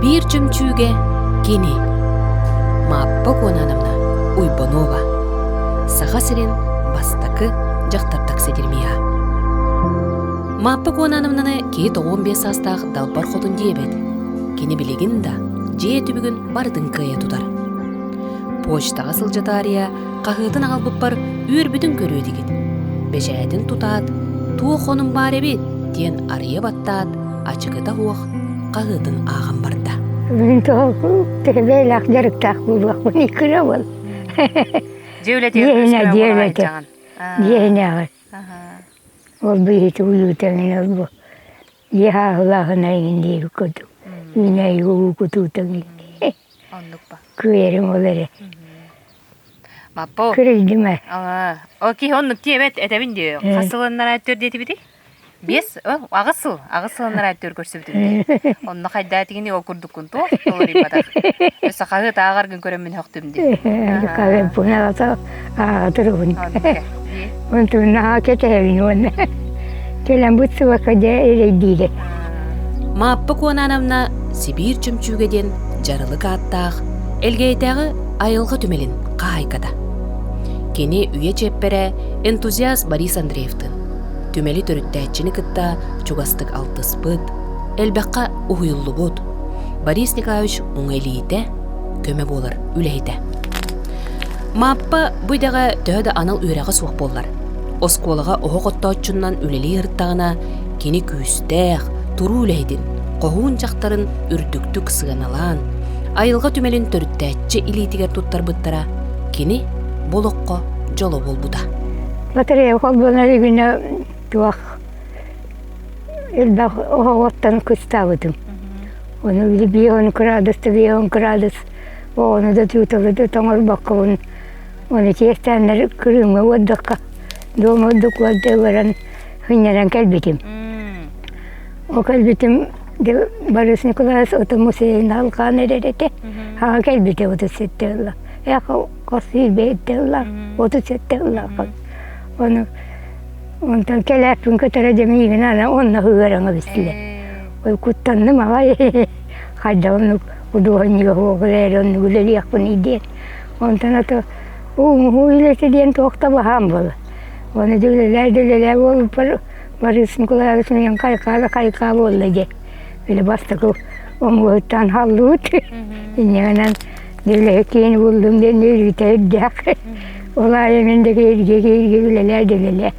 Сибиир чөмчүүгэ кини Мааппа Куонановна Уйбанова Саха сирин бастакы дьахтар таксидермиһа. Мааппа Куонановнаны киһи 95 саастаах далбар хотун диэбэт. Кини билигин да дьиэ түбүгүн барытын кыайа тутар. Почтаҕа сылдьа таарыйа хаһыатын аҕалбыппар үөрбүтүн көрүө этигит. Бэчээтин тутаат, туох хонум баар эбит диэн арыйа баттаат, ачыкыта суох хаһыатын ааҕан барда. Мин төһө дьарыктаах буолуохпун иккирэ Дьиэ үлэтигэр дьиэ үлэтэ дьиэ Ол биһити уйуутаҥын ол бу дьиэ хааһылааһына иҥин диэбит курдук үүнээйи уу кутуутаҥын Оннук ба. Күөрүм ол эрэ. Маппо. Күрүйдүм ээ. О киһи оннук диэбэт этэбин диэ. Хас сылыннара өттөр диэтибитий? Биэс, аҕыс сыл, аҕыс сылыннара өттөр көрсүбүтүм дии. Онно хайдаа тигини ол курдуккун туох толоруйбатах. Өссө хаһыат ааҕаргын көрөммүн хөхтүм дии. Хаһыаппын ааҕатырыбын. Онтун наһаа кэтэһэбин уонна кэлэн бут сыбакка дьэ эрэйдиирэ. Мааппа Куонаановна Сибиир чөмчүүгэ диэн дьарылык ааттаах Элгээйитээҕи айылҕа түмэлин хаһаайката. Кини үйэ чиэппэрэ энтузиаст Борис Андреевтыын түмэли төрүттээччини кытта чугастык алтыспыт, элбэххэ уһуйуллубут Борис Николаевич уҥа илиитэ, көмө буолар үлэһитэ. Мааппа бу идэҕэ төһө да анал үөрэҕэ суох буоллар, оскуолаҕа оһох оттооччунан үлэлии сырыттаҕына, кини күүстээх, туруу үлэһитин, хоһуун дьахтарын үрдүктүк сыаналаан, айылҕа түмэлин төрүттээччи илиитигэр туттарбыттара кини бу олоххо дьоло буолбута. Батарея холбонор илигинэ туох элбэх оһоҕоттон кыстаабытым. Ону били биэһон кыраадыс да биэһон кыраадыс оҕону да тыыталы да тоҥорбоккобун ону тиэстээннэр Крымҥа уордахха дома ордук уорда баран сынньанан кэлбитим. Ол кэлбитим Борис Николаевич ото музейын алҕаан эрэр этэ. Хаҥа кэлбитэ 37 ылла. Эх, хос сүүрбэһиттэ ылла, 37 ылла. Ону онтон кэлээппин кытары дьэ миигин аны онно ыараҥа бистилэр. Ой куттанным аҕай хайдах оннук худуоһунньуга суох эрээри оннук үлэлиэхпиний диэн. Онтон ото уу үлэтэ диэн туох да баһаам буолла. Оны да үлэлээ да үлэлээ буолбуппар Борис Николаевич миигин хайҕаа да хайҕаа буолла дии. Били бастакы оҥоһуттан халлыбыт. Инньэ үлэһит киһини буллум диэн үөрүүтэ үрдээх. Ол аайы мин да киһиргэ киһиргэ үлэлээ да үлэлээ.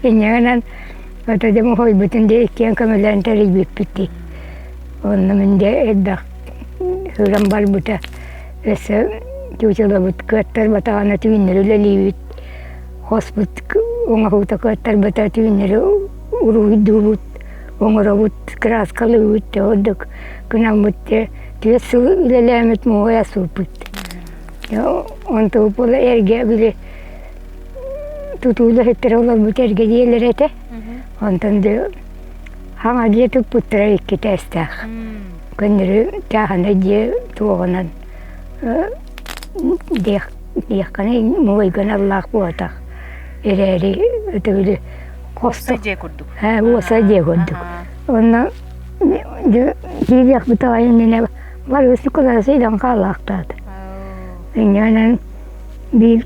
Инньэ гынан ото дьэ хойбутун дии иккиэн көмөлөөн тэрийбиппит дии. Онно мин дьэ элбэх сырам барбыта. Өссө чуучулабыт кыаттарбатаҕына түүннэри үлэлиибит. Хоспут оҥоһуута кыаттарбата түүннэри уруһуйдуубут, оҥоробут, кырааскалыыбыт дьэ ордук гынаммыт дьэ түөрт сыл үлэлээммит муҥуйа сууппут. Онтубут буола эргэ били тутуу үлэһиттэрэ олорбут эргэ дьиэлэрэ этэ. Онтон дьэ хаҥа дьиэ туппуттара икки этээстээх. Көннөрү чааһынай дьиэ туоҕунан диэх диэххинэ муойган аллаах буотах эрээри өтөгүлү Уопсай дьиэ курдук. Ээ уопсай дьиэ курдук. Онно киириэхпит аҕай иннинэ Борис Николаевич ыйдан хаалаахтаата. Инньэ биир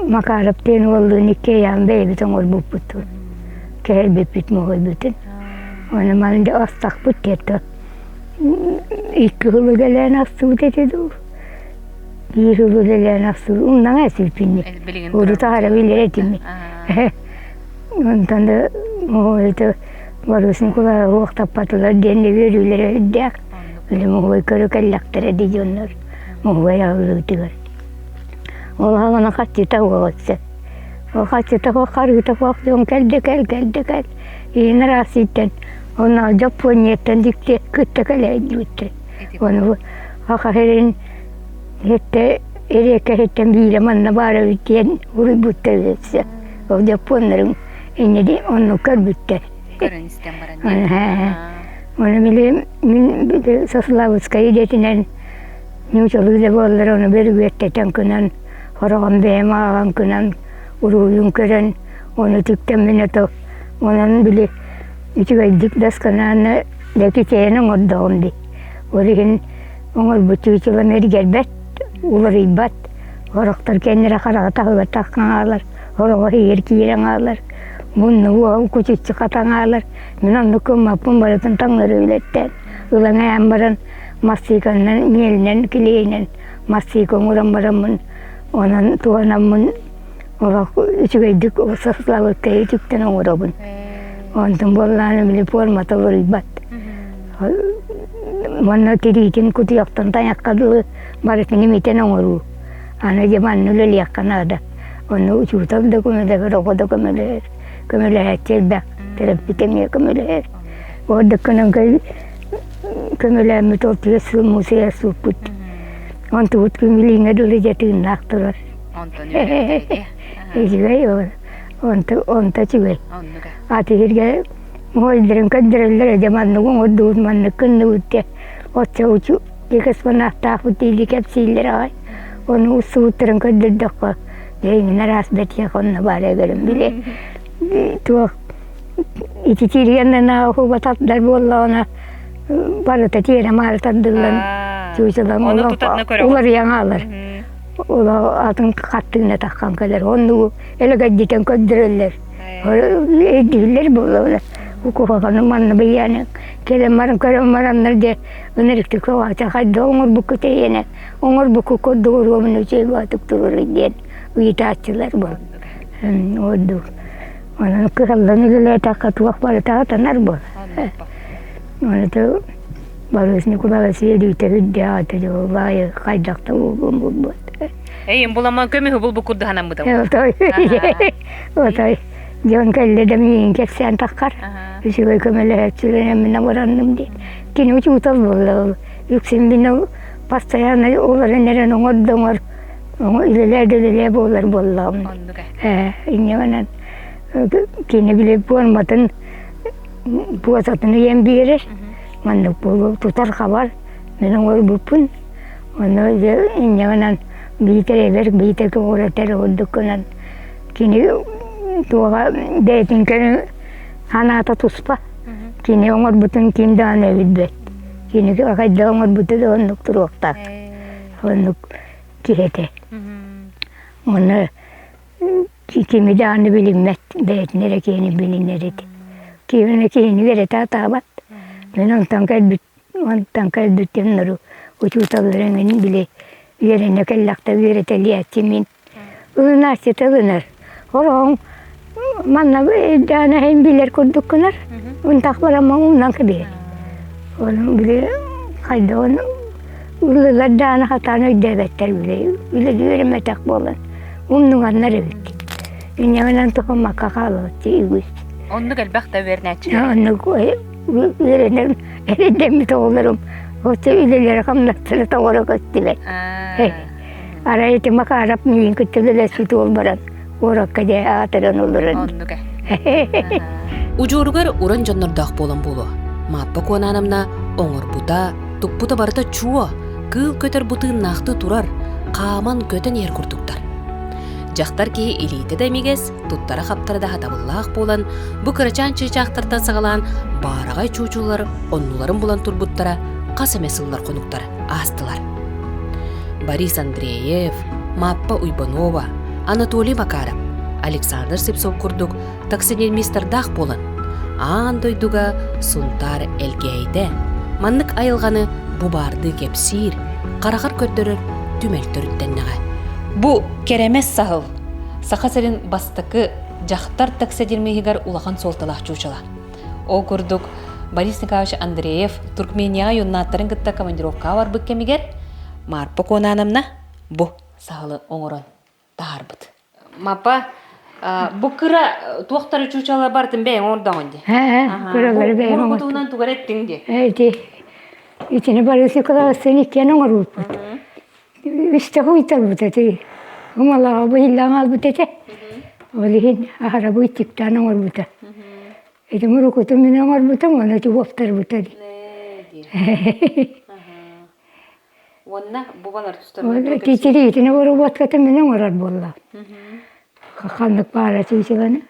Макаров диэн уоллуун иккиэйэҕин бэйэбит оҥорбуппут кэһэрбиппит моһуйбутун. Ону маны дьэ астахпыт диэтэ. Икки сыл үлэлээн астыбыт этэ дуу. Биир сыл үлэлээн астыбыт. Умнаҥа эсиппинни. Урут аһара билэр этим. Онтон да моһуойта Борис Николаевич уохтаппатылар диэн үөрүүлэрэ үрдээх. Били моһуой көрө кэллэхтэрэ дии дьоннор моһуой аһыллыытыгар. Ол аҕана хаччыта уоҕа Ол хаччыта суох харыыта суох дьон кэлдэ кэл кэлдэ кэл иин арассыыттан онно Дьоппуонньуйаттан дикти кытта кэлээйдибиттэр. Ону саха сирин иһиттэ эриэккэ иһиттэн биирэ манна баар эбит диэн уруйбуттар өссө. Ол дьоппуоннарын инньэ ди оннук көрбүттэр. Көрөн истэн баран Ону били мин били Сославскай идэтинэн ньуучалыы да буоллар ону бөрүгүөттэтэн кынан хороҕон бэйэм ааҕан кынан уруһуйун көрөн ону түктэммин ото онон били үчүгэйдик досконааны дэки чэйэн оҥордоҕум дии. Ол иһин оҥорбут чыычылам эргэрбэт, уларыйбат. Сорохтор кэннирэ хараҕа таһыгар таххан хаалар, сороҕо иһигэр киирэн хаалар, мунну уоһун кучуччу хатан хаалар. Мин оннук гыммаппын барытын таҥнары үлэттээн ылан эһэн баран массыыканнан, миэлинэн, килиэйинэн массыыка оҥорон бараммын онон туһанаммын олох үчүгэйдик саслабыкка үтүктэн оҥоробун. Онтон буоллаҕына били пуормата уларыйбат. Манна тириитин кутуйахтан тайахха дылы барытын имитэн оҥоруу. Аны дьэ манна үлэлиэххэ наада. Онно учуутал да көмөлөһөр, оҕо да көмөлөһөр. Көмөлөһөөччү элбэх, төрөппүт эмиэ көмөлөһөр. Ордук гынан көмөлөөммүт ол түөрт сыл музейа сууппут. Онтубут күн билиҥҥэ дылы дьэ тыыннаах турар. Онтон үөрэтэргэ. Үчүгэй ол. Онто онто үчүгэй. Аты сиргэ моойдарын көрдөрөллөр дьэ маннык оҥордубут, маннык гынныбыт диye. Оччо учу экспонаттаахпыт диили кэпсииллэр аҕай. Ону устубуттарын көрдөрдөххө, дьэ иҥин араас бэтиэх онно баар эбэрим били туох ити тириэннэнэ убатардар буоллаҕына барыта тиэрэ-маары тардыллан чуучалаҥ уларыйан хаалар. Ола атын хаттыына таххан кэлэр. Оннугу элэгэддитэн көрдөрөллөр. Өйдүүллэр буоллаҕына куһаҕаны манна быйааны кэлэн баран көрөн бараннар дьэ ынырыктык көҕөөтө хайдах оҥорбуккут эйиэнэ оҥорбукку курдук уруомун үчүгэй баатык туруоруй диэн ыйытааччылар буол. Ордук. Онон кыһаллан үлэлээтэххэ туох барыта сатанар буол. Оны Борис Николаевич үөрүүтэ үрдээх этэ баайы хайдах да буолуон булбут. Эйин буламан көмүһү булбут курдук санаммытым. Отой отой дьон кэллэ да миигин кэпсээн таххар. Үчүгэй көмөлөһөөччүлэрин мин абыранным диэн. Кини учуутал буолла. Үксүн мин постоянно олорон эрэн оҥор да оҥор үлэлээ да үлэлээ буолар буоллаҕым. Ээ инньэ гынан кини били буорматын буотатын ыйан биэрэр. Маннык буолуо тутар-хабар мин оҥорбуппун. Ону дьэ инньэ гынан биитэр эбэр, биитэр көҕүрэтэр ордук гынан кини туоҕа бэйэтин көрүҥ санаата туспа. Кини оҥорбутун ким даҕаны билбэт. Кини хайдах оҥорбута да оннук туруохтаах. Оннук киһи этэ. Уонна кими даҕаны билиммэт, бэйэтин эрэ киһини билинэр этэ. Киһини киһини үөрэтэ сатаабат. Мин онтон кэлбит онтон кэлбит дьоннору учууталлары эҥин били үөрэнэ кэллэхтэ үөрэтэлиэччи мин. Ылынааччыта ылынар. Хороҕоҥ манна даана иһин билэр курдук гынар. Унтах бараммын умнан кэбиһэр. Ону били хайдаҕын ыллылар даҕаны хатаан өйдөөбөттөр били үлэлии үөрэммэтэх буолан умнуганнар эбит. Инньэ гынан туһаммакка хаалабыт үгүс. Оннук элбэх да үөрэнээччилэр. Оннук үөрэнэр эрэйдэммит оҕолорум оччо үлэлэрэ хамнастара тоҕоро көстүбэт. Арай ити Макаров миигин кытта үлэлэспит уол баран куоракка дьэ аатыран олорон. Оннук Удьуоругар уран дьоннордоох буолан буолуо. Мааппа Куонаанамна оҥорбута, туппута барыта чуо, кыыл көтөр бутыыннаахтыы турар, хааман көтөн иһэр курдуктар. Дьахтар киһи илиитэ да имигэс, туттара-хаптара да сатабыллаах буолан, бу кырачаан чыычаахтартан саҕалаан баараҕай чуучулар оннуларын булан турбуттара хас эмэ сыллар хонуктар аастылар. Борис Андреев, Маппа Уйбанова, Анатолий Макаров, Александр Сипсов курдук таксинермистардаах буолан, аан дойдуга Сунтаар Элгээйитэ маннык айылҕаны бу баардыы кэпсиир, хараҕар көрдөрөр түмэл төрүттэннэҕэ. Бу кэрэмэс саһыл Саха сирин бастакы дьахтар таксидермиһигэр улахан суолталаах чуучала. Ол курдук, Борис Николаевич Андреев Туркменияҕа юннаттарын кытта командировкаҕа барбыт кэмигэр Марпа Куонаановна бу саһылы оҥорон таһаарбыт. Мапа, бу кыра туохтары чуучала бартын бэйэҥ оҥордоҕун дии. Кыралары бэйэм оҥордум. Туһунан тугар эттиҥ дии. Ити итини Борис Николаевичтыын иккиэн оҥорбуппут. Үстэ хуйтарбыт этэ. Умалаҕа быһыллаан хаалбыт этэ. Ол иһин аһарабый тиктаан оҥорбута. Ити мурукутун мин оҥорбутум, ону чугуоптарбыта дии. Уонна бу балар тустар Титириитини уруботкатын мин оҥорор буолла. Ханнык баара чыычыланы.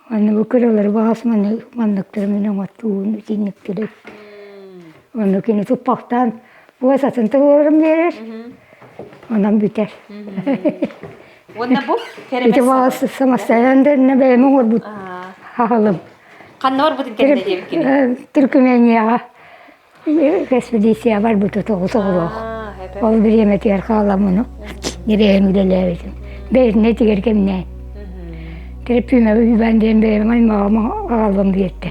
Аны бу кыралары баҕас манныктары мин оҥоттуун итинниктери. Ону кини туппахтаан буосатын туруоран биэрэр. Онон бүтэр. Уонна бу Ити баҕас самостоятельно дэннэ бэйэм оҥорбут хаһалым. Ханна барбытын кэннэ диэбиккин? Түркүмэнияҕа экспедиция барбыта тоҕус оҕолоох. Ол бириэмэтигэр хааламмыны бэйэм үлэлээбитим. Бэйэтинэ тигэр кэмнээн. Терапия Иван диэн бэйэм аймаҕым аҕаллым биэрдэ.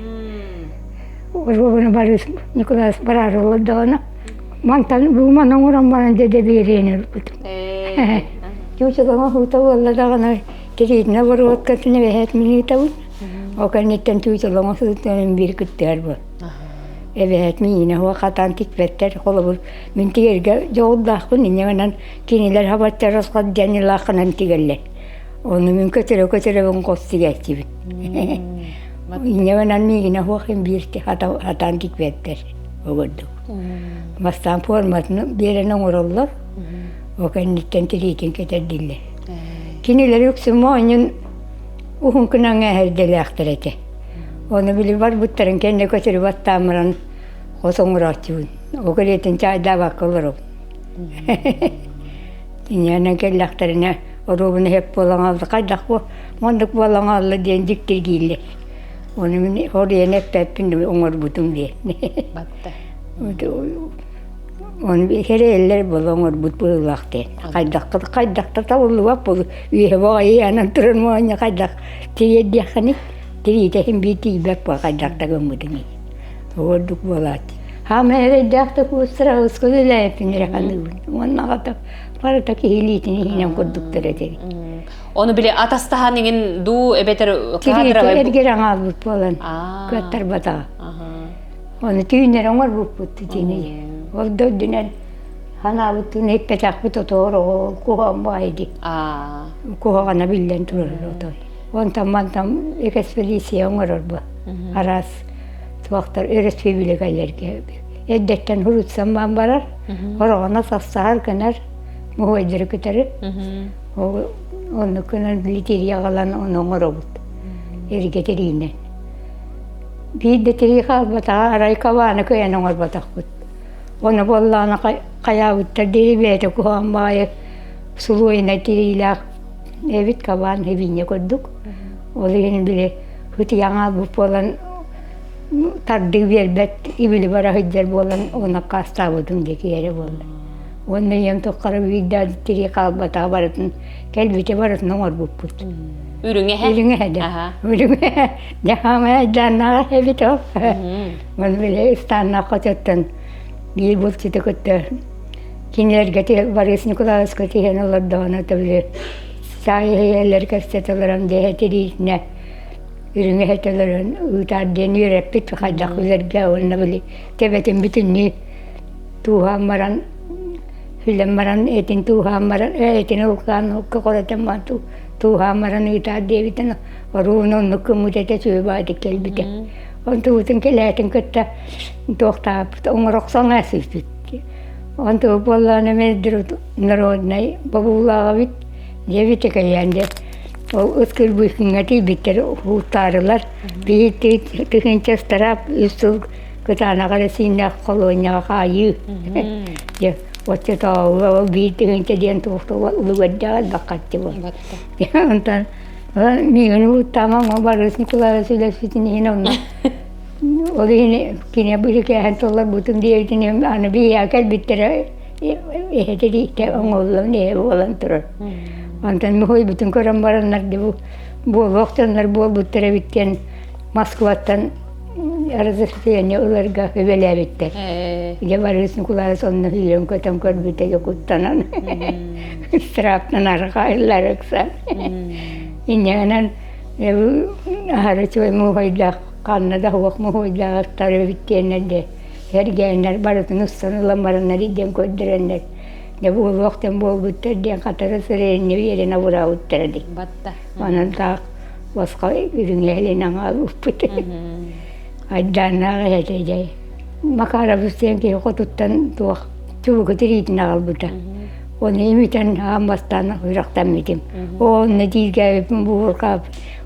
Оруобуна Борис Николаевич бараары олордоҕуна мантан бууман оҥорон баран дьэ биэриэн ылбытым. Чуучулаҥа хуута буолла даҕаны тириитинэ боруоткатын эбэһээт мин ыытабын. Ол кэнниттэн чуучулаҥа сыытынан биир кыттыһар буол. Эбэһээт миинэ хуа хатаан тикпэттэр. Холобур, мин тигэргэ дьоҕурдаахпын, инньэ гынан кинилэр хабаттар расход диэн ылааххынан тигэллэр. Ону мин көтөрө-көтөрөбүн хос тигээччибин. Инньэ гынан миигинэ суох биир хатаан тикпэттэр огордук. Бастаан форматын биэрэн оҥороллор, ол кэнниттэн тириитин кэтэрдиллэр. Кинилэр үксүн моонньун уһун кынаҥа эһэрдэлээхтэр этэ. Ону били барбыттарын кэннэ көтөрү баттаан баран хос оҥорооччубун. Ол кэриэтин чаайдаабакка олоробун. Инньэ кэллэхтэринэ оруобуна сөп буолан хаалла, хайдах бу маннык буолан хаалла диэн дьиктиргииллэр. Ону мин хоруйан эппэппин оҥорбутум диэн. Батта. Ону сэрэйэллэр буола оҥорбут быһыылаах диэн. Хайдах хайдах да табыллыбат буолу үөһэ баҕайы туран моонньо хайдах тириэрдиэххиний тириитэ иһин биир тиийбэт буо хайдах да гыммытыҥый. Ордук буолааччы. Хаама эрэйдээх да куустара ускул үлээппин эрэ ханыыбын. Уонна аҕата барыта киһи илиитин иһинэн курдуктар этэ. Ону били атастаһан иҥин дуу эбэтэр кадровай эргэр аҥаалбыт буолан кыаттарбатаҕа. Ону түүннэри оҥорбуппут итини. Ол да үрдүнэн ханаабыттыын эппэтэхпит отоор ол куһаҕан баайы Куһаҕана биллэн турар отой. Онтон мантан экспедиция оҥорорбо. Араас туохтар өрөспүүбүлүкэлэргэ эрдэттэн суруйсан барар, хороҕоно састаһар гынар, муһуойдары кытары. Ол оннук гынан литирия аҕалан ону оҥоробут. Эргэ тириинэн. Биир да тирии хаалбатаҕа, арай кабааны кыайан оҥорботохпут. Ону буоллаҕына хайаабыттар диэри бэйэтэ куһаҕан баҕайы сулуойунай тириилээх эбит кабаан хибиньэ курдук. Ол иһин били ытыйан хаалбыт буолан тардыы биэрбэт ибили бара сылдьар буолан ону аккаастаабытым диэки эрэ буолла. Уонна ийэм туххара биирдэ тирии хаалбатаҕа барытын кэлбитэ барытын оҥорбуппут. Үрүҥэһэ? Үрүҥэһэ да. Үрүҥэһэ. Дьэ хаамай айдааннаах эбит ол. Уонна били ыстааннаах хототтон биир булчуту кытта кинилэргэ Борис Николаевичка тиһэн олордоҕуна били саай иһийэллэр кэпсэтэ олорон дьиэ тириитинэ үрүҥэһэ төлөрөн ыытаар диэн үөрэппит хайдах үлэргэ уонна били төбөтүн бүтүннүү тууһаан баран хүлэн баран этин тууһаан баран этин ылкаан хоротон баран тууһаан баран ыытаар диэбитин оруун оннук гыммыт этэ үчүгэй баайдык кэлбитэ онтубутун кэлээтин кытта туохтааппыт оҥорохсон аасыппыт онтубут буоллаҕына народнай бобуулааҕа эбит диэбит кэйээн дьэ ол ыт кырбыһыҥҥа тиийбиттэр уһуутаарылар биир тыһыынча ыстараап үс сыл кытаанах эрэсииннээх холуонньаҕа хаайыы дьэ оччотооҕуга ол биир тыһыынча диэн туох улугэрдээх элбэх харчы буолла онтон миигин уһуттаамаҥ Борис Николаевич үлэспитин иһин онно ол иһин кини быһыкээһин толорбутум диэбитин аны биһиэхэ кэлбиттэрэ эһэтириитэ оҥоһуллан эһэ буолан турар. Онтон муһуйбутун көрөн бараннар бу буолуох дьоннор буолбуттар эбит диэн Москваттан разрешение ыларга үбэлээбиттэр. Дьэ Борис Николаевич онно сүүрэн көтөн көрбүтэ дьэ куттанан ыстырааптан арҕаайыллар ыксаан. Инньэ гынан аһары үчүгэй муһуйдаах ханна да суох муһуйдаах ыттар эбит диэннэр дьэ Эргээннэр барытын устан ылан бараннар диэн көрдөрөннөр, дьэ буолуох диэн буолбуттар диэн хатара сырайынньа биэрэн абыраабыттара дии. Батта. Онон таах босхо үрүҥэлин аҥаалыппыт. Айдааннаах этэ дьэ. Макарович диэн киһи хотуттан туох чубуку тириитин аҕалбыта. Ону имитэн аан бастаан үрэхтэммитим. Онно дииргээбиппин буурҕаап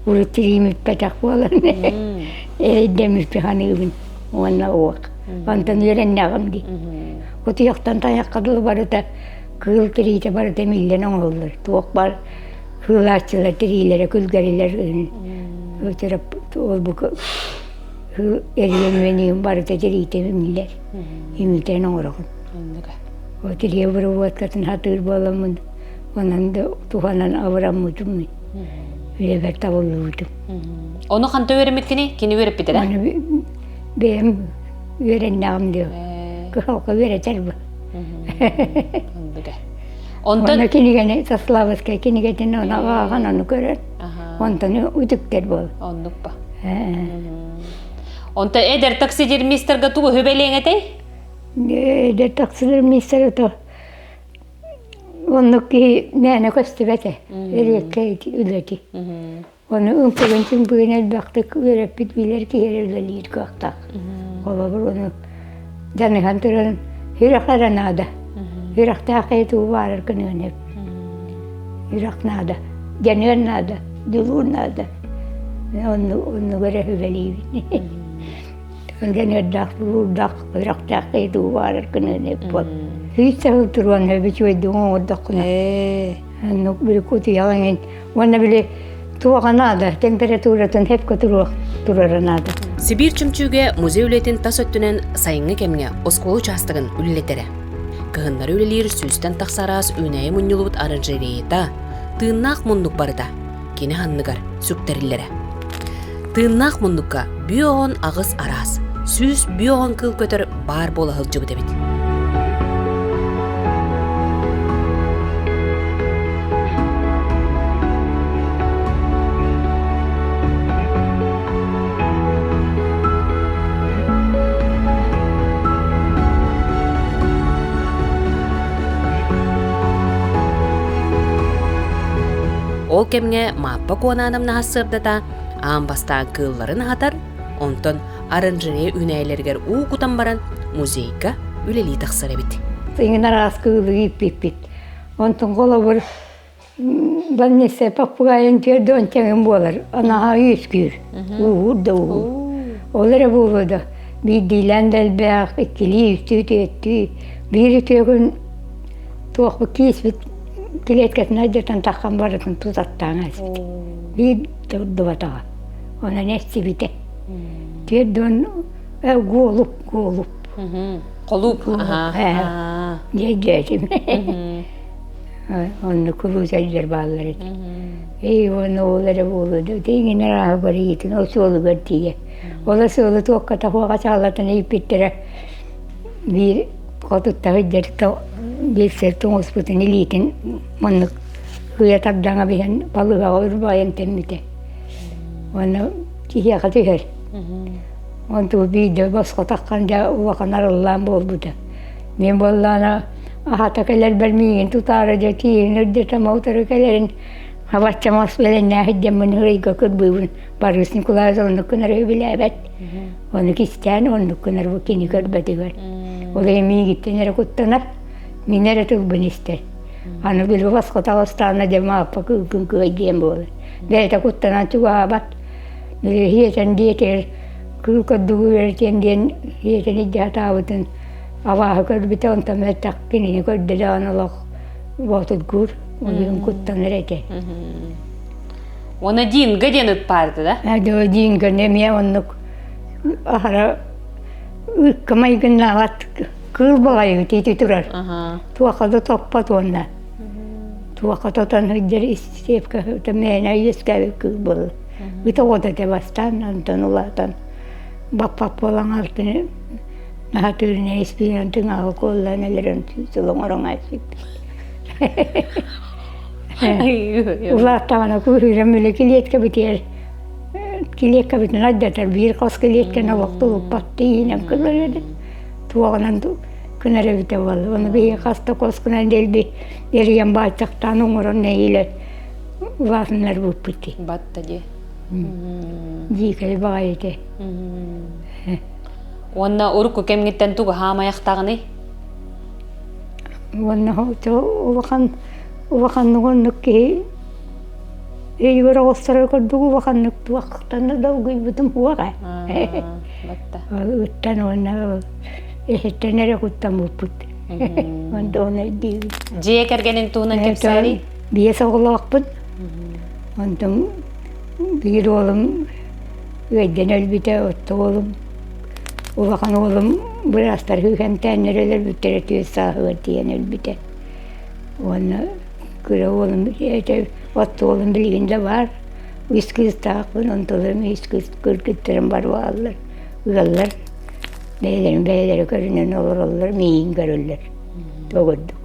урут тириим иппэтэх буолан эрэйдэммиппин саныыбын. Уонна уох. Онтон үөрэннэҕим дии. Кутуйахтан тайахха дылы барыта кыыл тириитэ барыта миллэн оҥоһуллар. Туох баар кыылааччылар тириилэрэ күлгэрилэр ол бу эрийэн үөниим барыта тириитэ имиллэр. Имитэн оҥороҕун. Ол тирии обработкатын сатыыр буоламмын онон да туһанан абыраммытым үлэбэр табыллыбытым. Ону ханта үөрэммиткини? Кини үөрэппитэрэ? Ону бэйэм үөрэннэҕим диэ. Кыһалҕа үөрэтэр бу. Онтон Онно кинигэни Сославскай кинигэтин ону ааҕан ону көрөн онтон үтүктэр буол. Оннук ба. Онтон эдэр таксидермистерга тугу үһүбэлиэҥ этэй? Эдэр таксидермистер ото оннук киһи мээнэ көстүбэтэ. Эриэккэ үлэти. Ону ымпыгын-чымпыгын элбэхтик үөрэппит билэр киһи эрэ үлэлиир кыахтаах. Холобур, ону дьаныһан туран сүрэх эрэ наада. Сүрэхтээх киһи тугу баарар гыныан сөп. Сүрэх наада, дьаныар наада, дьулуур наада. Оннук эрэ сүбэлиибин. Дьаныардаах, дьулуурдаах, сүрэхтээх киһи тугу баарар гыныан сөп буол. Сүүс сыл туруон сөп үчүгэйдик оҥордоххуна. Оннук били кутуйах эҥин Уонна били туоҕа наада, температуратын хепке туруох турара наада. Сибиир чөмчүүгэ музей үлэтин тас өттүнэн сайыҥҥы кэмҥэ оскуола учаастагын үлэлэтэрэ. Кыһыннары үлэлиир сүүстэн тахса араас үүнээйи мунньуллубут оранжереята, тыыннаах муннук барыта кини анныгар сүктэриллэрэ. Тыыннаах муннукка бүө аҕыс араас, 150 кыыл көтөр баар буола сылдьыбыт эбит. Ол кэмҥэ Мааппа Куонаанамна сарсыардата аан бастаан кыылларын аһатар, онтон оранжерея үүнээйилэригэр уу кутан баран музейга үлэлии тахсар эбит. Иҥин араас кыылы ииппиппит. Онтон холобур больница попугайын түөрдүөн тэҥин буолар. Анаһа үөскүүр. Ууһуур да ууһуур. Ол эрэ буолуо да биирдиилээн да элбэх, иккилии, үстүү, түөртүү. Биир үтүө күн туохпут кииспит килиэткэтин алдьатан таххан барытын тутаттаан ааспыт. Биир да урдубатаҕа. Онон эстибитэ. 40 голуб, голуб. Холууп. Дьэдьээтим. Онно кулуусайдар бааллар этэ. Эй, уонна ол эрэ буолуо да, тииҥин арааһыгар иитин, ол суолугар тиийэ. Ол суолу туохха таһуоха саалатын ииппиттэрэ биир хотуттаһы дьэртэ биир сир тоҥуспутун илиитин маннык кыйа тардаҥа биһэн балыыһаҕа урбаайан тэммитэ. Уонна киһиэхэ түһэр. Онту биирдэ босхо таххан дьэ улахан арыллаан буолбута. Мин буоллаана аһата кэлэрбэр миигин тутаары дьэ тииһин үрдэтэ утары кэлэрин абачча мас бэлэннээх дьэммин ыйга кырбыыбын Борис Николаевич оннук гынар үбүлээбэт. Ону кистээн оннук гынар бу кини көрбөтүгэр. Ол иһин миигиттэн эрэ куттанар, мин эрэ тылбын истэр. Аны били босхо таҕыстаҕына дьэ Мааппа кыылгын кыай диэн буолар. Бэйэтэ куттанан чугаһаабат. Били иһиэтэн диэтигэр кыыл көрдүгү үөрэтиэн диэн иһиэтэн илдьэ сатаабытын абааһы көрбүтэ онтон мэлтэх кинини көрдө даҕаны олох боотургуур ойуун куттанар этэ. Уонна Динго диэн ыт баарда да? Ээ Динго эмиэ оннук аһара ыкка майгыннаабат кыыл баҕайы ити турар. Туохха да топпот уонна туохха тотон сылдьар истиэпкэ мээнэ үөскээбит кыыл буолар. Ыт оҕото этэ бастаан онтон улаатан баппат буолан алтыны наһаа тыынна испиинэн тыҥааҕы куоллаан өлөрөн сыл оҥорон аайсыппыт. Улааттаҕына күүһүрэн үлэ килиэткэ бүтэр килиэккэбитин алдьатар биир хос килиэккэни олох тулуппат тииһинэн кылар этэ туоҕунан кынар эбитэ буолла ону биһиги хас да хос гынан дэлби эрийэн бааччахтаан оҥорон нэһиилэ улаатыннарбыппыт дии Батта дии. Дьиикэй баҕайы этэ. Уонна урукку кэмҥиттэн тугу хаамайахтаҕыный? Уонна улахан улаханнык оннук киһи. Өйүгэр оҕустарар курдук улаханнык туохтан да долгуйбутум суоҕа. Ыттан уонна эһиттэн эрэ куттаммыппыт. Онто ону өйдүүбүн. Дьиэ кэргэнин туһунан кэпсээри? Биэс оҕолоохпун. Онтон биир уолум ыайдан өлбүтэ, отто уолум улахан уолум быраастар күүхэмтээннэр өлөрбүттэрэ түөрт сааһыгар тиийэн өлбүтэ. Уонна кыра уолум отто уолум билигин да баар. Үс кыыстаахпын, онтуларым үс кыыс кыргыттарым бары бааллар, ыаллар. Бэйэлэрин бэйэлэрэ көрүнэн олороллор, миигин көрөллөр. Тугурдук.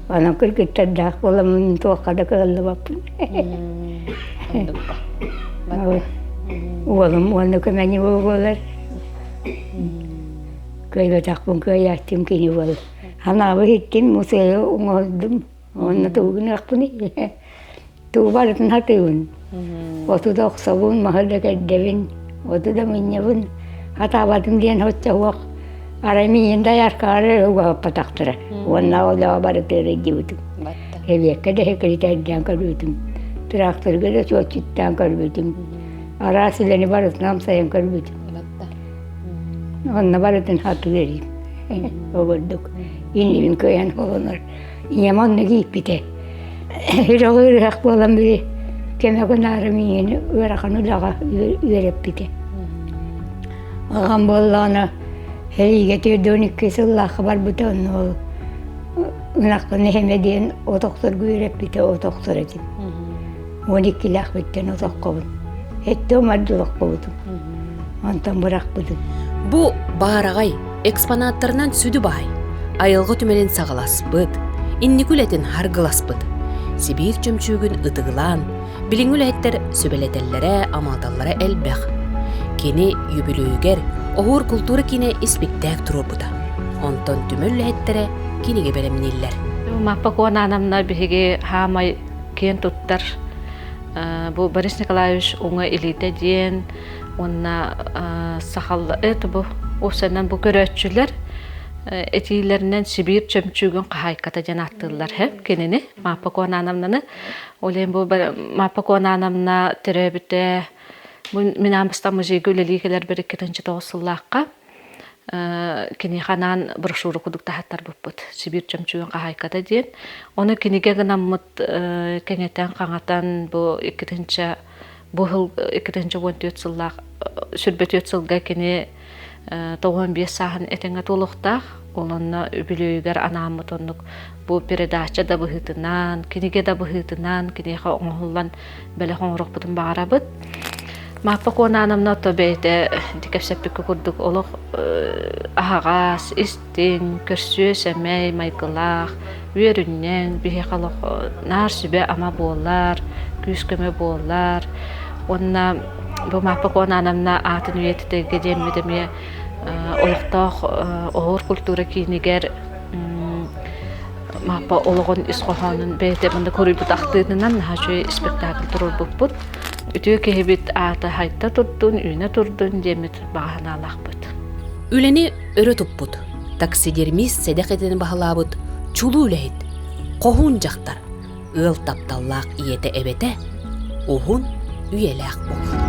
Онон кыргыттардаах буоламмын туохха да кыһаллыбаппын. Уолум уонна көмөнү буолар. Кыайбатахпын кыайааччым кини буолар. Анаабы иһиттим, мусейы оҥордум. Уонна тугу гыныахпыный? Тугу барытын сатыыбын. Оту да охсобун, маһы да кэрдэбин, оту да мунньабын. Хатаабатым диэн соччо суох. Арай миигин дайааркаҕар угаһаппатахтара. Уонна олоҕо барытыгар илдьибитим. Эбиэккэ да секретардаан көрбүтүм. Тракторга да суотчуттаан көрбүтүм. Араас үлэни барытын амсайан көрбүтүм. Онно барытын сатыыр этим. Ол курдук иннибин кыайан холонор. Ийэм оннук ииппитэ. Үрэҕи ыарыһах буолан били кэмэ гынаары миигин ыарахан үлэҕэ үөрэппитэ. Аҕам буоллаҕына сэриигэ 42 сыллаахха барбыта онно ол ынахпын эһэмэ диэн от охсорго үөрэппитэ от охсор этим. 12-лээхпиттэн от оххобун. Эттэ умардыл оххобутум. Онтон бырахпытым. Бу баараҕай экспонаттарынан сүдү баай, айылҕа түмэлин саҕаласпыт, инники үлэтин харгыласпыт. Сибиир чөмчүүгүн ытыгылаан, билиҥҥи үлэһиттэр сүбэлэтэллэрэ, амааталлара элбэх. Кини үбүлүөйүгэр Оһуор култуура киинэ испиктээк туруорбута. Онтон түмэл үлэһиттэрэ кинигэ бэлэмнииллэр. Маппа Куонаанамна биһиги хаамай киэн туттар бу Борис Николаевич уҥа илиитэ диэн уонна сахалла это бу уопсайынан бу көрөөччүлэр этиилэринэн Сибиир чөмчүүгүн хаһаайката диэн ааттыыллар һэ кинини Мааппа Куонаановнаны ол иһин бу Мааппа Куонаановна төрөөбүтэ бу мин аан бастаан музейга үлэлии кэлэрбэр 2009 сыллаахха киниэхэ анаан брошюра курдук таһаттарбыппыт Сибиир чөмчүүгүн хаһаайката диэн ону кинигэ гынаммыт кэҥэтэн хаҥатан бу 2 бу сыл 2014 сыллаах 24 сылга кини 95 сааһын этэҥҥэ туолуохтаах. Ол онно үбүлүөйүгэр анааммыт оннук бу передача да быһыытынан, кинигэ да быһыытынан киниэхэ оҥоһуллан бэлэх оҥоруохпутун баҕарабыт. Мааппа Куонаановна ото бэйэтэ ити кэпсэппиккэ курдук олох аһаҕас, истиҥ, көрсүө сэмэй майгылаах, үөрүнньэҥ, биһиэхэ олох наар сүбэ-ама буолар, күүс-көмө буолар. Уонна бу Мааппа Куонаановна аатын үйэтитэргэ диэммит эмиэ олохтоох оһуор культура киинигэр Мааппа олоҕун ис хоһоонун бэйэтэ манна коруйбут ахтыытынан наһаа үчүгэй спектакль туруорбуппут. Үтүө киһибит аата хайта турдун, үүнэ турдун диэммит баҕа санаалаахпыт. Үлэни өрө туппут, таксидермист сэдэх идэтин баһылаабыт чулуу үлэһит, хоһуун дьахтар, ыал тапталлаах ийэтэ эбэтэ уһун үйэлээх буолар.